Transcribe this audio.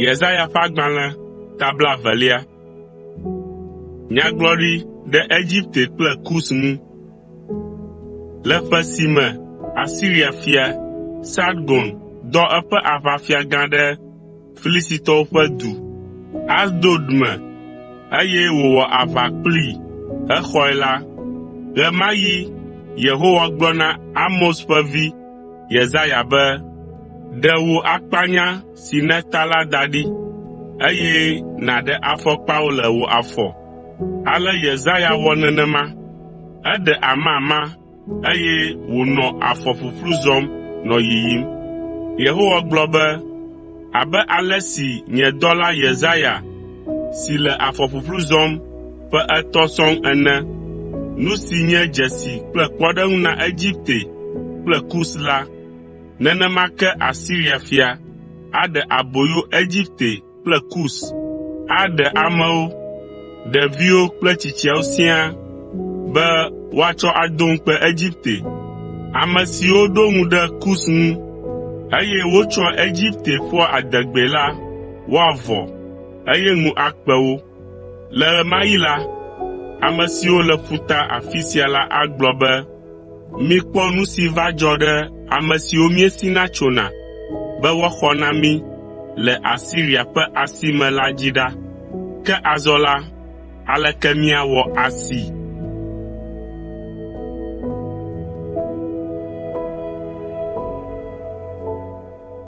Yesaya ƒe agbalẽ ta blaevelia. Nyagblɔɖi ɖe Egipte kple Kus ŋu. Le ƒe si me Asiria fia Sargon dɔ eƒe aʋafia gã ɖe Filistitɔwo ƒe du Asdod me, eye wòwɔ aʋa kplii hexɔe la, ɣe ma ɣi Yehowa gblɔ na Amoz ƒe vi Yesaya be, “Ɖe wò akpanya si nèta la da ɖi, eye nàɖe afɔkpawo le wò afɔ.” Ale Yesaya wɔ nenema. Eɖe amama, eye wònɔ afɔ ƒuƒlu zɔm nɔ yiyim. Yehowa gblɔ be, “Abe ale si nye dɔla Yesaya si le afɔ ƒuƒlu zɔm ƒe etɔ̃ sɔŋ ene, nu si nye dzesi kple kpɔɖeŋu na Egipte kple Kus la, nenema ke Asiria fia aɖe aboyo Egipte kple Kus, aɖe amewo, ɖeviwo kple tsitsiawo siaa be woatsɔ ado ŋukpe Egipte. Ame siwo ɖo ŋu ɖe Kus ŋu, eye wotsɔa Egipte ƒoa adegbee la woavɔ, eye ŋu akpe wo. Le ɣe ma ɣi la, ame siwo le ƒuta afi sia la agblɔ be, ‘Mikpɔ nu si va dzɔ ɖe ame siwo míesina tsona be woaxɔ na mí le Asiria ƒe asi me la dzi ɖa. Ke azɔ la, aleke míawɔ asi?’ ”